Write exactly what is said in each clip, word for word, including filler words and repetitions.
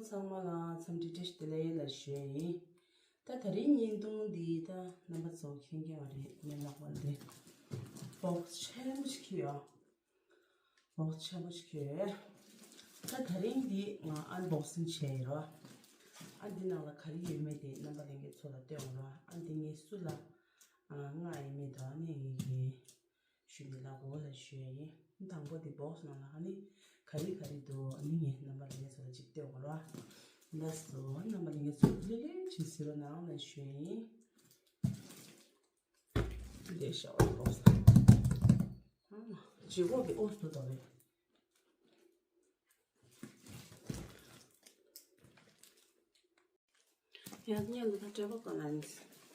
ཚང་མ་ལ་འཚམས་འདྲི་བཀྲ་ཤིས་བདེ་ལེགས་ལ་ཞུ་ཡ་ཡིན། ད་དེ་རིང་བརྙན་ཐུང་འདི་ད་རྣམ་པ་ཚོ་མཁྱེན་མཁྱེན་པ་རེད། ངའི་ལག་པ་འདི་བོག་སི་ཆེན་པོ་ཞིག་ཁྱེར་ཡོད། བོག་སི་ཆེན་པོ་ཞིག་ཁྱེར་ཡོད། ད་དེ་རིང་འདི་ང་ཨན་བོག་སིང་བྱས་ཡོད་རོ། ཨ་འདི་ནང་ལ་ག་རེ་ཡོད་མེད་དེ་རྣམ་པ་ལྷན་རྒྱས་ཚོ་ལ་སྟོན་རོ། ཨ་འདི་ངས་སུ་ལ་ཨ་མངགས་ཡོད་མེད་དོ། ཨ་ནི་ངས་ཀྱི་ཞུ་ནི་ལ་གོ་ལ་ཞུ་ཡ་ཡིན། དང་པོ་དེ་བོག་སི་ནང་ལ་ཨ་ནི་ག་རེ་ག་རེ་འདུག་ཨ་ནི་ངས་རྣམ་པ་ལྷན་རྒྱས་ཚོ་ལ་ཅིག་སྟོན་གོ་རོ། ལགས་སོ། རྣམ་པ་ལྷན་རྒྱས་ཚོ་ལྷོད་ལྷོད་བྱས་གཟིགས་རོགས་གནང་ལ་ཞུ་ཡ་ཡིན། འདི་ཤ་བ་བོག་སི། ཨ་མ། ལྗིད་ཁོག་གི་ཨོ་སུ་དོ་རེད། ཡ་ཉལ་ལ་ད་སྤྲད་པ་ག་ལ་ནི་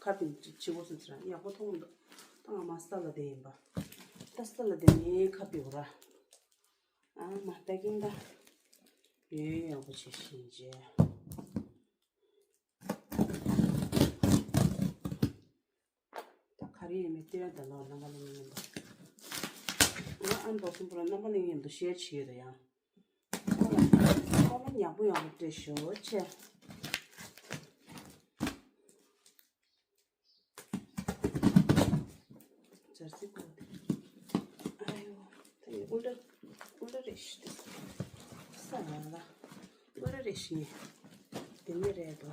ཁ་པིན་ཅི་གོ་སུ་ཚི་ར་ཡག་པོ་མཐོང་འདུག་ད་ང་མ་ས་ལ་དེ་ཡིན་པ། ད་ས་ལ་དེ་ནི་ཁ་པི་བ་ར། ཨ་མ་པེ་ཀིང་ད་ཡོད་ཡག་པོ་བྱེད་བཞིན་བྱས། ད་ག་རེ་ཡིན་མིན་ལྟོས་ད་ལོ་ལ་ང་ལ་ཉན་མི་འདུག་ང་ཨན་བོག་སིང་པུ་ར་རྣམ་པ་ལྷན་རྒྱས་མཉམ་དུ་ཤེར་བྱེད་ཀྱི་ཡོད་ཡང་། ཨོ་ལ་ཉག་པོ་ཡག་པོ་སྤྲད་ཤོག་ཆེ། ཇར་སི་ཀོ་ཏི། ཨ་ཡོ། ད་ཡི་ཨུ་ལ་ཨུ་ལ་རེ་ཤི་ཏི། ས་ང་ལ་ཨུ་ལ་རེ་ཤི་ངེ། དེ་ནི་རེད་དོ།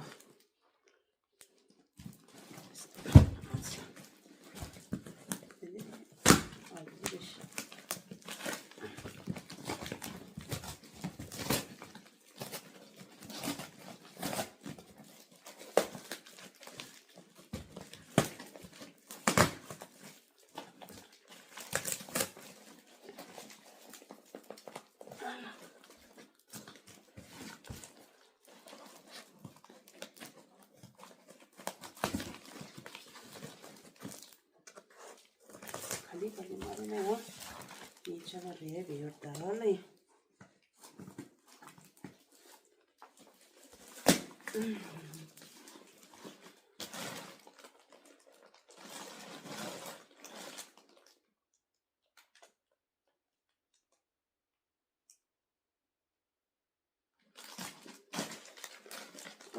ག་ལེ་ག་ལེ་མ་རེད་ན་ཡང་ཉེ་ཆར་རེད་པས་ཡོད་ད་ལེ།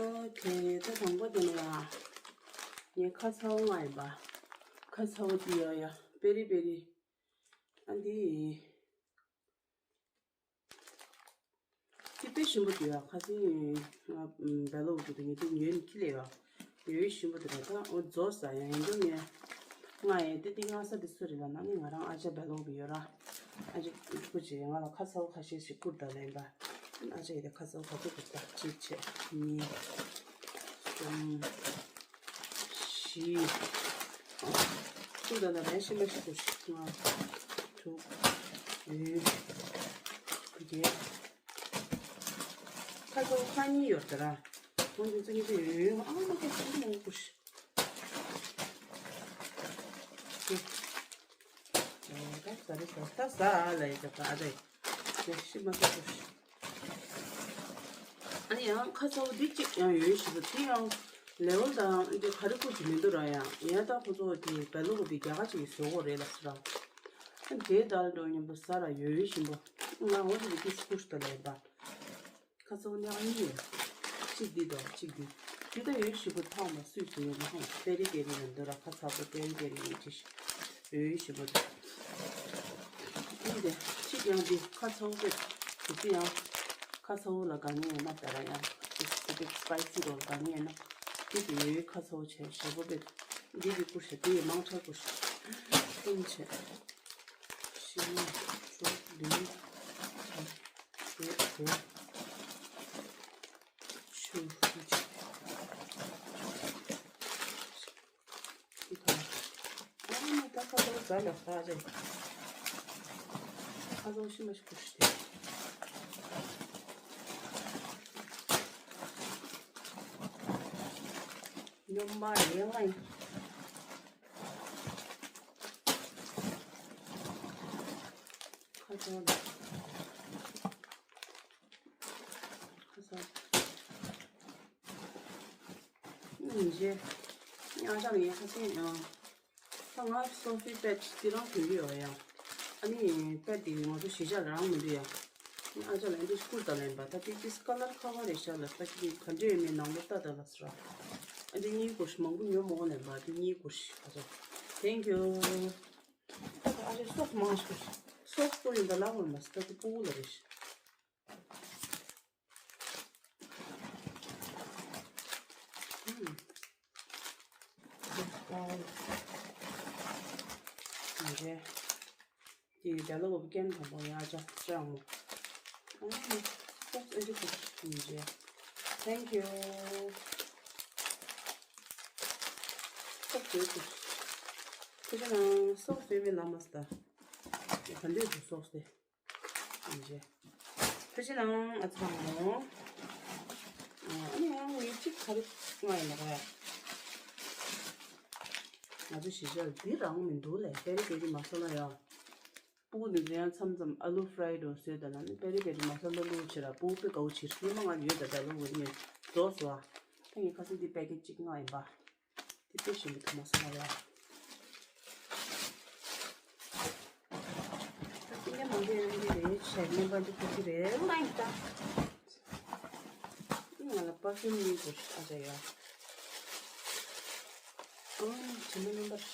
ཨོ་ཁེ། ད་དང་པོ་དེ་ནས་ཡ། ངས་ཁ་ཚ་བོ་མངགས་ཡིན་པ། ཁ་ཚ་བོ་དེ་ཡ་ཡ་པེ་རི་པེ་རི། ཨ་འདི། དེ་དཔེ་ཞིམ་པོ་འདུག་ཡ། ཁ་སང་ང་བེ་ལོག་གི་དེ་ངས་དེ་ཉོས་ནས་ཁྱི་ལས་ཡ། ཡོད་ཞིམ་པོ་འདུག་ར། ད་འོ་རྫོགས་ས་ཡ་ཡིན་འདུག་ངས། ང་ཡ་དེ་དེ་ང་ས་དེ་སུ་རེད་ལབ་ན་ནི་ང་རང་ཨ་ཅག་བེ་ལོག་གི་ཡོད་ར། ཨ་ཅག་སྐུ་མཁྱེན་ང་ལ་ཁ་ཚ་བོ་ཁ་ཤས་ཤིག་བསྐུར་དང་ལེན་པ། ཨ་ཅག་ཡ་དེ་ཁ་ཚ་བོ་ག་ཚོད་བསྐུར་ད་གཅིག་བྱས་གཉིས། གསུམ། བཞི། ཁྱི་ད་ལ་རན་ཤི་མ་ཤི་ཁུ་ཤི་ལྔ། དྲུག་བདུན། བརྒྱད། ཁ་ཚ་བོ་ཁ་གཉིས་ཡོད་ད་ར། ཁོང་ཚོ་ཚོ་གཉིས་ཚོ་ཡོད་ཡོད་ཨ་མ་ཁ་ཚ་བོ་མང་པོ་ཤི། ད་ཟ་རེ་ཟ་ད་ཟ་ཨ་ལ་ཡི་ད་ད་ཨ་ད་ཡི་ཤི་མ་ཁ་ཚ་བོ་ཤི། ཨ་ནི་ཡང་ཁ་ཚ་བོ་འདི་གཅིག་ཡང་ཡོད་ཞུ་བ་དེ་ཡང་ལེ་ཝལ་དང་འདི་ག་རེ་བསྐུར་གྱི་མི་འདུག་ར། ཡང་ཡང་ད་ཁོ་ཚོ་དེ་བེ་ལོག་གི་རྒྱ་གར་གཅིག་གིས་བཟོ་གོ་རེད་ལབ་སོང་ར། ཨ་དེ་ལྟར་འགྲོ་མཉམ་པོ་ཟ་ར་ཡོད་ཞུ་བ། ང་འོ་དེ་དེ་བསྐུར་ཞུ་ད་ལེ་བ། ཁ་ཚ་བོ་ཉག་གཉིས་ཡོད། གཅིག་འདི་དང་གཅིག་འདི། འདི་ད་ཡོད་ཞུ་བ་ཐོག་མ་སུས་སུ་ཡོད་མ་ཧང་པེ་རི་པེ་རི་ཡང་འདུག་ར། ཁ་ཚ་བོ་པེ་རི་པེ་རི་ཡང་ཅི་ཞིག་ཡོད་ཞུ་བ་འདུག་ཨིན་དེ་གཅིག་ཡང་འདི་ཁ་ཚ་བོ་པེ་འདི་ཡང་། ཁ་ཚ་བོ་ལ་དགའ་ཉེ་ཡོད་ན་ད་ར་ཡང་། སི་པེ་སི་པའི་སི་རོ་ལ་དགའ་ཉེ་ཡོད་ན། འདི་དེ་ཡོད་ཁ་ཚ་བོ་བྱས་ཞེ་པོ་པེ། འདི་གི་བསྐུར་ཤ་དེ་ཡི་མང་ཆར་བསྐུར་ཤ། གསུམ་བྱས། བཞི་ལྔ་དྲུག་བདུན། བརྒྱད་དགུ། བཅུ། འདི་ག་ཨ་མ་ད་ཁ་ཚ་བོ་ཟ་ལ་ཟ་རེད། ཁ་ཚ་བོ་ཤི་མ་ཤི་ཁུ་ཤི་དེ། སྨྱོན་པ་ཡེ་ང་ཡིན། ཁ་ཚ་བོ་ལ། ཁ་ཚ་བོ། ཉིན་བྱེད། ཉག་ཆག་ཡིན་ཁ་ཚིག་ཡང་། ད་ང་སོ་ཧྥི་པེད་འདི་རང་གྱོན་གྱི་ཡོད་ཡ། ཨ་ནི་པེད་འདི་ང་ཚོ་གཞིས་ཆགས་ལ་རང་མི་འདུག་ཡ། ཨ་ཅག་ལ་འདི་སྐུར་ད་ལེན་པ་ད་དེ་དེ་ཀ་ལར་ཁ་བ་རེ་ཤ་ལ་ལྟ་ཅི་ག་འདྲེ་མེད་ནང་ལོ་ལྟ་ད་ལ་སྲ། ཨ་འདི་གཉིས་སྐུར་མང་པོ་ཉོ་མོ་ལེན་པ་དེ་གཉིས་སྐུར་ཨ་ཅག Thank you། ད་ཨ་ཅག་སོགས་མང་སྐུར་སོགས་སྐུར་ཡིན་ད་ལ་བོར་མ་སི་ད་དེ་ཕུ་བོ་ལ་རེ་ཤ། ཨུམ། འདི་རེད། དེ་ཡི་དེ་ལ་འོབ་ཀན་དང་པོ་ཡ་ཅག་ཅག་མོ། ཨ་ནི་སོགས་ཨེ་ཅི་ཁུ་ཡིན་རེད། Thank you། སོགས་ཡོད་ཀུ། ཁུ་ཅི་ནང་སོགས་ཡོད་མེད་ལ་མ་སི་ད། ག་འདྲས་ཀུ་སོགས་དེ། ཡིན་རེད། ཕལ་ཆེར་ནང་ཨ་ཚང་མོ། ཨ་ནི་ཡང་ངས་གཅིག་ག་རེ་ང་ཡིན་ནོ་ཡ། ང་ཚོ་གཞིས་ཆགས་འདི་རང་མི་འདུག་ལས་པེ་རི་པེ་རི་མ་ས་ལ་ཡ། སྤུ་གུ་འདི་ཚོ་ཡང་མཚམས་མཚམས་ཨ་ལུ་ཧྥ་རའི་ཌོ་བཟོས་ད་ན་ནི་པེ་རི་པེ་རི་མ་ས་ལ་ལུ་ཕྱིར་ར་སྤུ་གུ་དཔེ་དགའ་བོ་ཕྱིར་ཉི་མ་ང་ཡོད་ད་ད་ལུ་འོ་དེ་ངས་རྫོགས་སོ་ཨ། ད་ངས་ཁ་སང་འདི་པེ་ཀེ་ཊི་གཅིག་ང་ཡིན་པ། དེ་དཔེ་ཞིམ་པོ་འདུག་མ་སོང་བ་ལ། ད་སེང་གེ་མང་པོ་ཡོང་གི་རེད་བྱས་སྨན་པ་འདི་ཁུ་ཅི་རེད་ལ་ཡིན་ད། ང་ལ་པར་ཕིའུམ་གཉིས་དགོས་ཨ་ཅག་ཡ། ཨང་དྲི་མ་རྣམ་པར།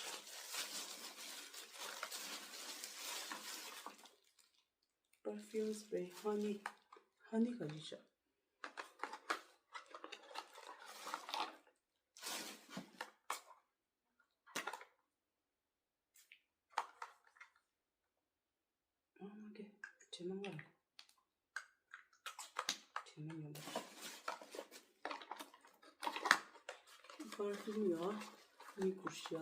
པར་ཕིའུམ་སི་པེ་རེ་ཧ་ནི། ཧ་ནི་ག་རེ་བྱ། ཨ་མ་ཀེ། དྲི་མ་ངར། དྲི་མ་ཉོ་པར་ཕིའུམ་ཡོད། ནི་ཀུ་ཤ།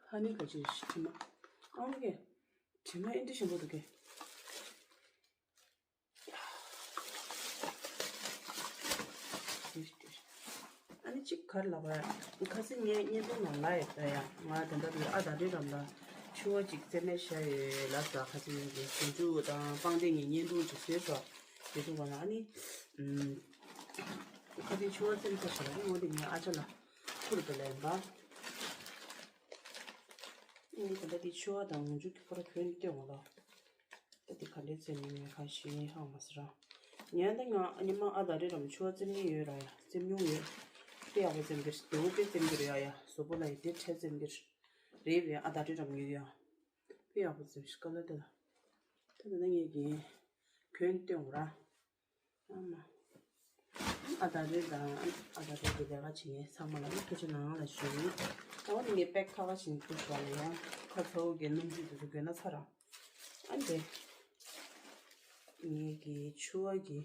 ཧ་ནི་ག་ཅི་དྲི་མ། ཨ་མ་ཀེ། དྲི་མ་ཨེ་འདྲ་ཞིམ་པོ་འདུག་གེ། ཨ་ནི་གཅིག་ག་རེ་ལབ་པ། ཁ་སང་ངས་བརྙན་ཐུང་ནང་ལབ་ཡོད་ད་ཡ། ང་ད་ལྟ་དེ་ཨ་ད་རེ་རམ་ལ་ཕྱུ་པ་གཅིག་རྩེད་མོ་བཞག་ཡོད་ལབ་ས། ཁ་སང་ངས་ཀྱི་ཟུང་འཇུག་དང་པང་གདན་གྱི་བརྙན་ཐུང་གཅིག་བཟོས་སོ། དེ་ཚོ་ག་ན་ཨ་ནི། ཁ་སང་ཕྱུ་པ་རྩེད་མོ་བཞག་ཡོད་ལ་ཨ་ནི་འོ་དེ་ངས་ཨ་ཅག་ལ་ཁུར་དུ་ལེན་པ། ཨ་ནི་ད་ལྟ་དེ་ཕྱུ་པ་དང་ཟུང་འཇུག་གི་ཁོ་ར་གྱོན་སྟོན་འོང་ལ། ད་དེ་ག་འདྲའི་རྩེད་མོ་ཡིན་ཁ་ཤས་ཧང་མ་སི་ར། ཉན་ད་ང་ཉི་མ་ཨ་ད་རེ་རམ་ཕྱུ་པ་རྩེད་མོ་ཡོད་ར་ཡ་རྩེད་མྱོང་ཡོད། དཔེ་ཡག་པོ་རྩེད་གི་རེད་དེ་བོ་དཔེ་རྩེད་གི་རེད་ཡ་ཡ་བཟོ་པོ་ལ་ཡི་དེ་ཁྲལ་རྩེད་གི་རེད་བས་ཨ་ད་རེ་རམ་ཡོད་ཡ། དཔེ་ཡག་པོ་རྩེད་ཤི་ཀ་ལ་དེ་ལ། ད་དེ་ན་ངས་ཀྱི་གྱོན་སྟོན་འོང་ར། ཨ་མ། ཨ་ད་རེ་དང་ཨ་ད་རེ་གི་ལས་ཀ་བྱེད་མཁན་ཚང་མ་ལ་ནི་ཐུགས་རྗེ་གནང་ལ་ཞུ། ད་འོ་ནི་ངས་པེག་ཁ་ཁ་བྱིན་བསྡུ་བཞག་ལ་ཡང་ཁ་ཚ་བོ་གི་སྣུམ་བཅུད་དེ་ཚོ་གྱོན་ན་ཚར་ར། ཨ་འདི། ངས་ཀྱི་ཕྱུ་པ་གི་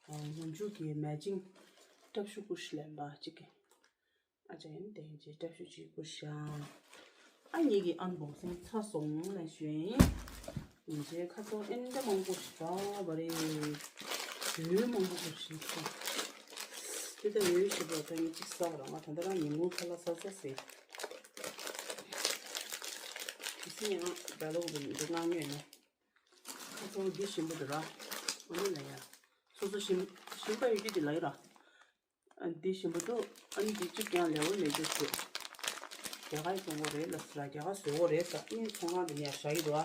ཨ་ཟུང་འཇུག་གི་མེ་ཅིང་སྐྲ་ཕྱུ་ཀུ་ཤུ་ལེན་པ་གཅིག་གི། ཨ་ཅག་ཡིན་དེ་ཡིན་ཅེས་སྐྲ་ཕྱུ་གཅིག་པུ་ཤ། ཨ་ཉིད་ཀྱི་ཨན་བོག་སིང་ཚར་སོང་ལ་ཞུ་ཡིན། ཡིན་ཅེས་ཁ་ཚོ་ཨེ་འདྲ་མང་པོ་ཞིག་འདྲ་བ་རེད། འོད་མང་པོ་ཞིག་ཤི་ཤི། དེ་ལྟར་འོད་ཞིག་པོ་ད་ངས་གཅིག་ཟ་བ་རང་ང་ད་ལྟ་རང་ཉིན་གུང་ཁ་ལག་ཟ་ཟ་ཟེར། དེ་སྲིད་ཡང་ད་ལོག་འདི་འདི་ང་ངོས་ནས། ཁ་ཚོ་འདི་ཞིམ་པོ་འདུག་ར། འོ་ན་ལ་ཡ། སོ་སོ་ཞིམ་ཞིམ་པ་ཡོད་རྒྱུ་དེ་ལ་ཡོད་ར། ཨ་འདི་ཞིམ་པོ་འདུག་ཨ་ནི་འདི་གཅིག་ཀྱང་ལེའུ་མེད་རྒྱུ་ཚོད། རྒྱ་གར་གྱོང་པོ་རེད་ལ་ཟེར་རྒྱ་གར་བཟོ་བོ་རེད་ཟེར་ཨ་ནི་ཚོང་ཁང་འདི་ནས་བཞག་གི་འདུག་ཨ།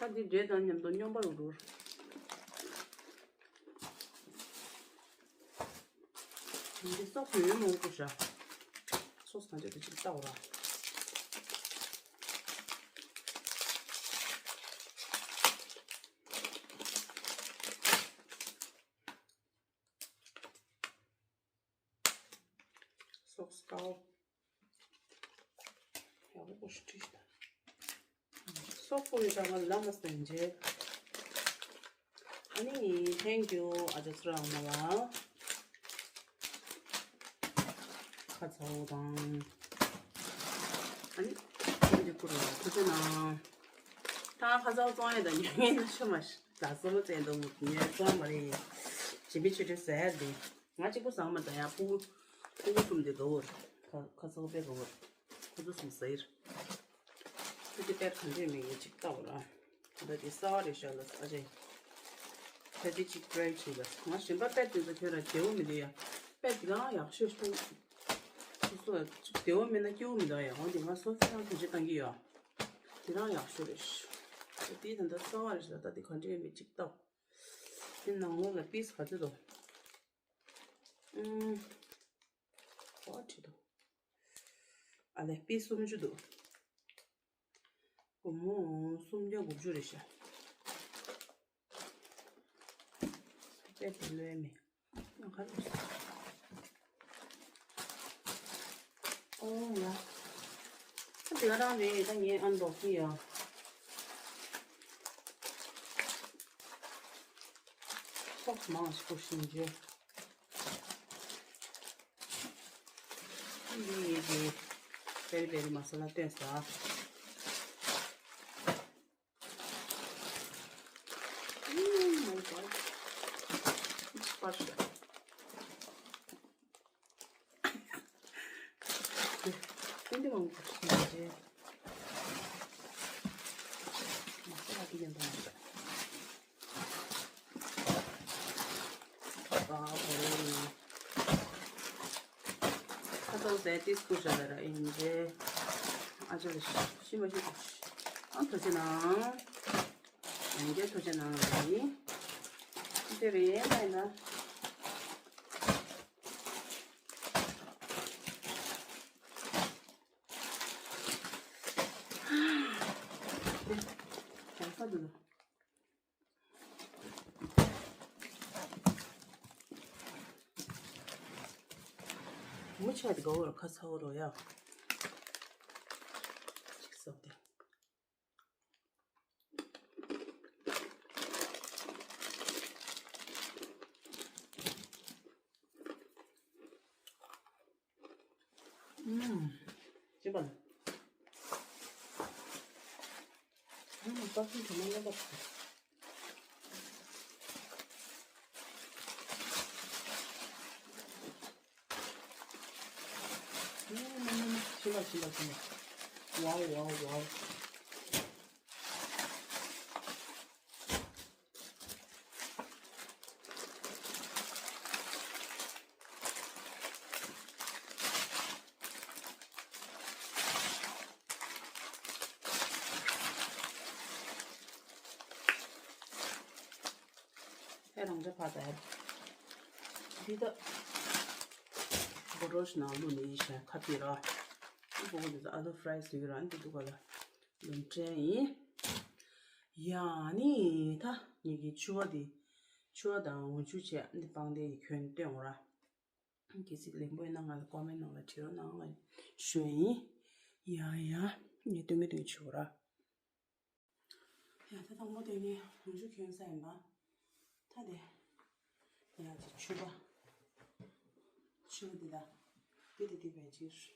ཨ་འདི་འབྲས་དང་མཉམ་དུ་སྙོམས་པ་རུ་རུར། འདི་སོགས་ཡོད་མང་པོ་ཤ། སོགས་གང་ཅི་དེ་ཅིག་བལྟ་བ་ར། སོགས་དཀར་པོ། ཡག་པོ་ཞིག་བྲིས་ཤག་སོགས་པོ་ཡོད་ཙང་ང་ལ་མ་སྟན་རྗེས། ཨ་ནི་thank you ཨ་ཅག་ཚུར་ཨ་མ་ལགས། ཁ་ཚ་བོ་དང་། ཨ་ནི་ཁྱེད་ཀྱི་སྐུ་རུ་ཐུགས་རྗེ་གནང་། ད་ཁ་ཚ་བོ་བཙོང་ཡས་དང་ཉོ་མཁན་ན་ཆོ་མ་ལ་སོ་ལོ་བཙན་དུ་ངས་བཙོང་མ་རེད། ཇི་མི་ཆུ་ཆུ་ཟེར་དེ། ང་གཅིག་པུ་ཟ་མ་ད་ཡ་སྤུ་གུ་སྤུ་གུ་གསུམ་དེ་དགའ་བོར། ཁ་ཁ་ཚ་བོ་དཔེ་དགའ་བོར། ཁོ་ཚོ་གསུམ་ཟ་ཡིར། ཁོ་ཚོ་དཔེ་གང་འདྲས་མེད་ངས་གཅིག་བལྟ་བ་ར། ད་དེ་གསར་བ་རེད་ཤག་ལ་ས་ཆེ། ཕལ་ཆེར་གཅིག་ཊ་རའི་བྱེད་པ། ང་གཞན་པ་པད་དེ་ཚོ་ཁྱོད་རང་བདེ་བོ་མི་འདུག་ཡ། པད་དེ་གང་ཡག་ཤོས་ཤོས། སོ་སོ་བདེ་བོ་མེད་ན་སྐྱིད་པོ་མི་འདུག་ཡ། འོ་དེ་ང་སོ་སོ་ཡང་ཐུགས་རྗེ་བཏང་གི་ཡོད། དེ་རང་ཡག་ཤོས་རེད། དེ་ད་ལྟ་གསར་བ་རེད་ཤག་ད་དེ་ག་འདྲ་ཡོད་མེད་ཅིག་ལྟ། དེ་ནང་ལོགས་ལ་པིས་ག་ཚོད་འདུག་ཨུམ། ག་བྲིས་འདུག་ཨ་ལས་པིས་སུམ་ཅུ་འདུག་སྒོར་མོ་སུམ་བརྒྱ་དགུ་བཅུ་རེད་ཤག་དཔེ་དེ་ལོས་མེད། ང་ག་རེ་ཟ། ཨོ་ཡ། ད་དེ་ག་རང་རེད། ད་ངས་ཨན་བོག་སིང་ཡ། ཚོགས་མང་ཞིག་པོ་ཞིག་འཇོ། འདི་ཡིན་གྱི། པེ་རི་པེ་རི་མ་ས་ལ་བཏོན་ས། Oh my god. It's Pasha. ཀུན་ཏུ་མང་པོ་ཞིག་རེད། མ་ས་ལ་དེ་ཡིན་པ་མ་ཟད། ཨ་བོ་རེ་ནི། ཁ་ཐོག་ཟས་ཏིས་ཀུ་ཤ་ལ་ར་ཨིན་ཇེ། ཨ་ཅག་ཤི་མ་ཤི་ཨ་ཐོ་ཅེ་ན། ཨིན་ཇེ་ཐོ་ཅེ་ན་ལ་ཡིན། དེ་རེད་ན་ཡིན་ན། ཡང་ས་འདུག་མུ་ཆ་དེ་ག་བོར་ཁ་ཚ་བོ་རོ་ཡ། ཅིག་སོགས་ཏེ། ཨུམ། ཅི་པན། ཨུམ། ཏོག་ཙམ་དེ་ནས་ལོག་པ། ཨུམ། ཅི་པ་ཅི་པ་ཅི་པ། ཝའོ་ཝའོ་ཝའོ། ཧེ་རང་ཅག་ཕ་ད་ཧེ། འདི་ད་བོ་རོ་ཤི་ནང་བླུགས་ནས་ཤ་ཁ་ཕི་ར། འདི་བོ་འདི་ད་ཨ་ལུ་ཕ་རའི་སི་ཡོད་ར། འདི་འདུག་ག་ལ་ལུང་ཕྲན་ཡིན། ཡ་ནི་ད་ངེད་ཀྱི་ཕྱུ་པ་འདི་ཕྱུ་པ་དང་འོ་ཆུ་བྱས་འདི་སྤང་དེ་ཡི་ཁྱོན་སྟོན་འོ་ར། གལ་སྲིད་ལེན་པོ་ཡིན་ན་ང་ལ་ཀོ་མེན་ནང་ལ་བྲིས་རོགས་གནང་ལ་ཞུ་ཡ་ཡིན། ཡ་ཡ། ངས་སྟོན་གི་སྟོན་ཆུ་ར། ཡ་ད་དང་པོ་དེ་ནི་ལོ་ཆུ་གྱོན་ས་ཡིན་པ། ད་དེ། ཡ་ཅི་ཆུ་པ། ཆུ་པ་འདི་ད། འདི་དེ་འདི་བས་ཅིར།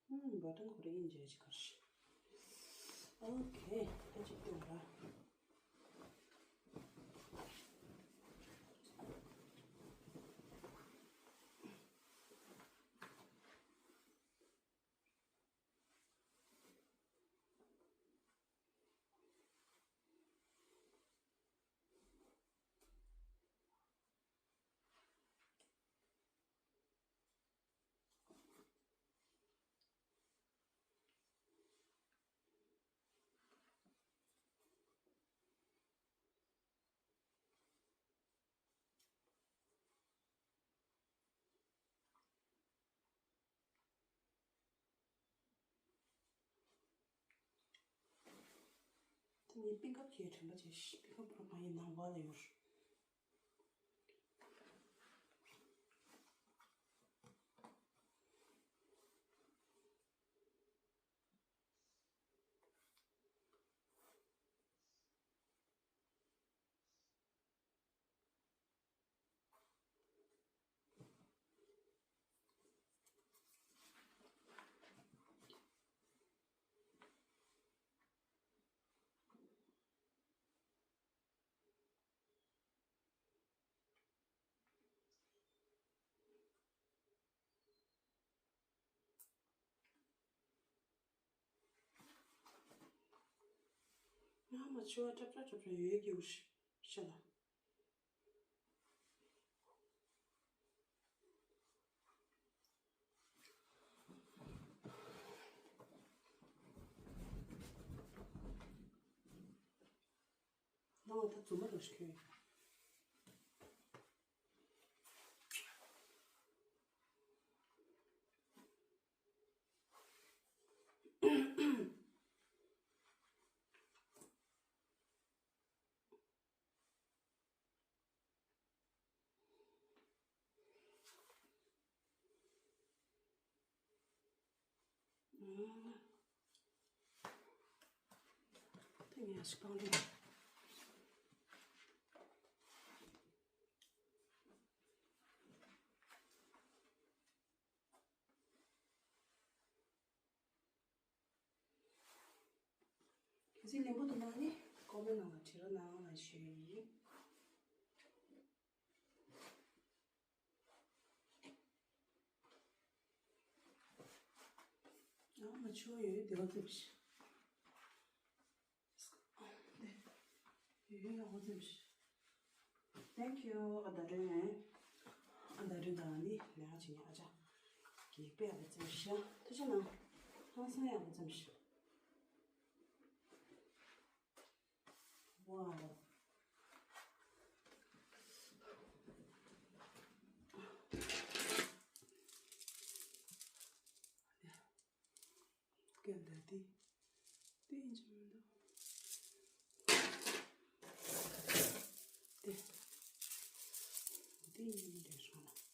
ཧུམ། བ་ཏང་ཁོ་རེ་ཡིན་ཇེ་ཅི་ཁར་ཤི། ཨོ་ཁེ། ད་ཅིག་ཏུ་ར། དེ་ནས་པིག་ཨབ་ཀྱི་དྲན་པ་བྱས་ཤིག་པིག་ཨབ་པོ་ང་ཡི་ནང་པ་ལ་ཡོད། ཨ་མ་ཆུ་བ་ཀྲབ་ཀྲབ་ཀྲབ་ཀྲབ་ཡོད་ཀྱི་འུ་ཤ་ལ། ནང་ལ་ད་རྫུན་མ་རང་ཞིག་ཁྱོད། ཨུམ། དེ་ངས་ཞིག་བཏང་རེད། གལ་སྲིད་ལེན་པོ་འདུག་ན་ནི་ཀོ་མེན་ནང་ལ་བྲིས་རོགས་གནང་ལ་ཞུ་ཡི་ཡིན། ཨ་མ་ཆུ་བ་ཡོད་ཡོད་བདེ་བ་ཙམ་ཞིག་ཡོད་ཡོད་ཡག་པོ་ཙམ་ཞིག Thank you. ཨ་ད་རེད། ཨ་ད་རེད་ད་ནི་ལས་ཀ་བྱེད་ཉག་ཨ་ཅག་གི་དཔེ་ཡག་པོ་ཙམ་ཞིག་ཐུགས་རྗེ་གནང་། ཧང་སང་ཡག་པོ་ཙམ་ཞིག Wow. སྐད་འདི་དེ་དེ་ཡིན་གྱི་མི་འདུག་དེ་དེ་ཡིན་གྱི་མི་འདུག་སོང་ན།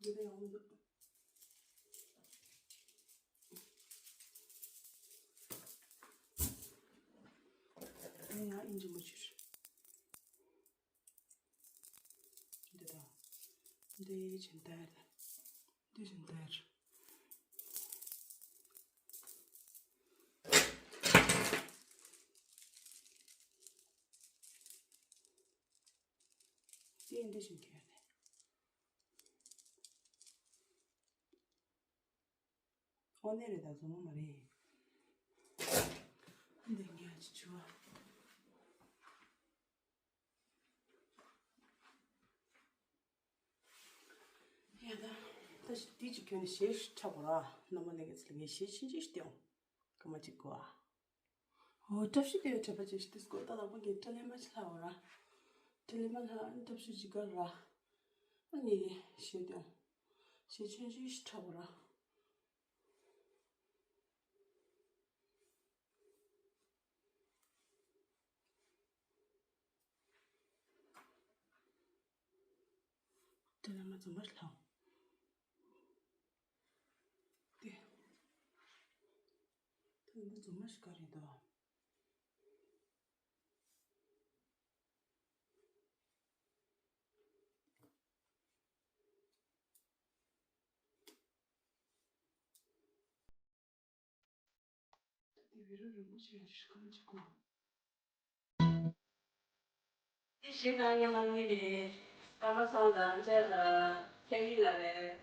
འདི་ལ་ཡོང་འདུག་ངས་ཡང་ཨིན་ཇི་མ་བྱུར། འདི་དང་། འདི་བཞིན་དར། འདི་བཞིན་དར། འདི་འདི་བཞིན་གྱི་ཡོད་རེད། ཨོ་ནེ་རེད་ད་རྫུན་མ་མ་རེད། འདི་ངས་ཅི་བྱུང་བ། ཡ་ད། ད་ཞིག་འདི་ཅིག་གྱོན་ནས་ཞེ་ཞིག་འཁྲབ་པ་ར། རྣམ་པ་ལས་ཀ་ཚིག་ངས་ཞེ་ཆུང་ཆུང་ཞིག་སྟེའོ། སྐར་མ་གཅིག་གོ་ཨ། ཨོ་བཀྲ་ཤིས་བདེ་ལེགས་དྲན་པ་ཅན་ཞིག་ཏིས་ཀོ་ད་ལག་པ་གི་སྐྲ་ལེན་མ་ཅི་ལྷག་བ་ར། སྐྲ་ལེན་མ་ལྷག་ཨ་ནི་བཀྲ་ཤིས་ཅི་ག་ར། ཨ་ངས་ཞེ་སྟེའོ། ཞེ་ཆུང་ཆུང་ཞིག་འཁྲབ་པ་ར། དེ་ལ་མ་འཛོམས་པར་ལྷག་དེ། དེ་ལ་མ་འཛོམས་པར་ཤི་ག་རེད་དོ། དེ་བི་རོ་རིན་པོ་ཆེ་ཡང་ཞིག་གང་ཅི་གོ། དེ་ཞིག་གང་ཉམས་མ་ངེས་རེད། ཀརྨ་སང་དང་བཅས་ལ་ཁྱེད་ཡིད་ལ་རེད།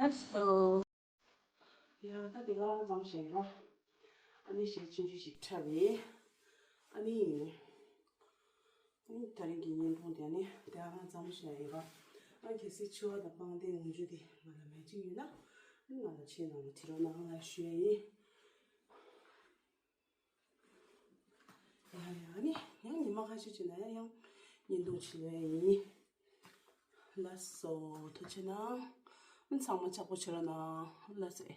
ལགས་སོ། ཡ་ད་དེ་ག་རང་ཙམ་བཤད་རོགས། ཨ་ནི་གཞས་ཆུང་ཆུང་ཞིག་འཁྲབ་ཡིན། ཨ་ནི། ཨ་ནི་ད་རིང་གི་བརྙན་ཐུང་དེ་ནི་དེ་ག་རང་ཙམ་བཤད་ཡིན་རོགས། ཨ་གལ་སྲིད་འཆི་བ་དང་སྤང་བདེ་ངོ་འཇུག་དེ་ང་ལ་མེད་ཅིག་ཡོད་ན། ཨ་ནི་ང་ལ་ཆེད་ནང་ལ་བྲིས་རོགས་གནང་ལ་ཞུ་ཡ་ཡིན། ཡ་ཡ་ནི་ཡང་ཉི་མ་ཁ་ཤས་ཅིག་ན་ཡང་ཡང་བརྙན་ཐུང་བྱེད་ལོས་ཡིན། ལགས་སོ། ཐུགས་རྗེ་གནང་། ཨ་ཚང་མ་ཆགས་པོ་བྱེད་རོགས་གནང་། ལགས་སོ།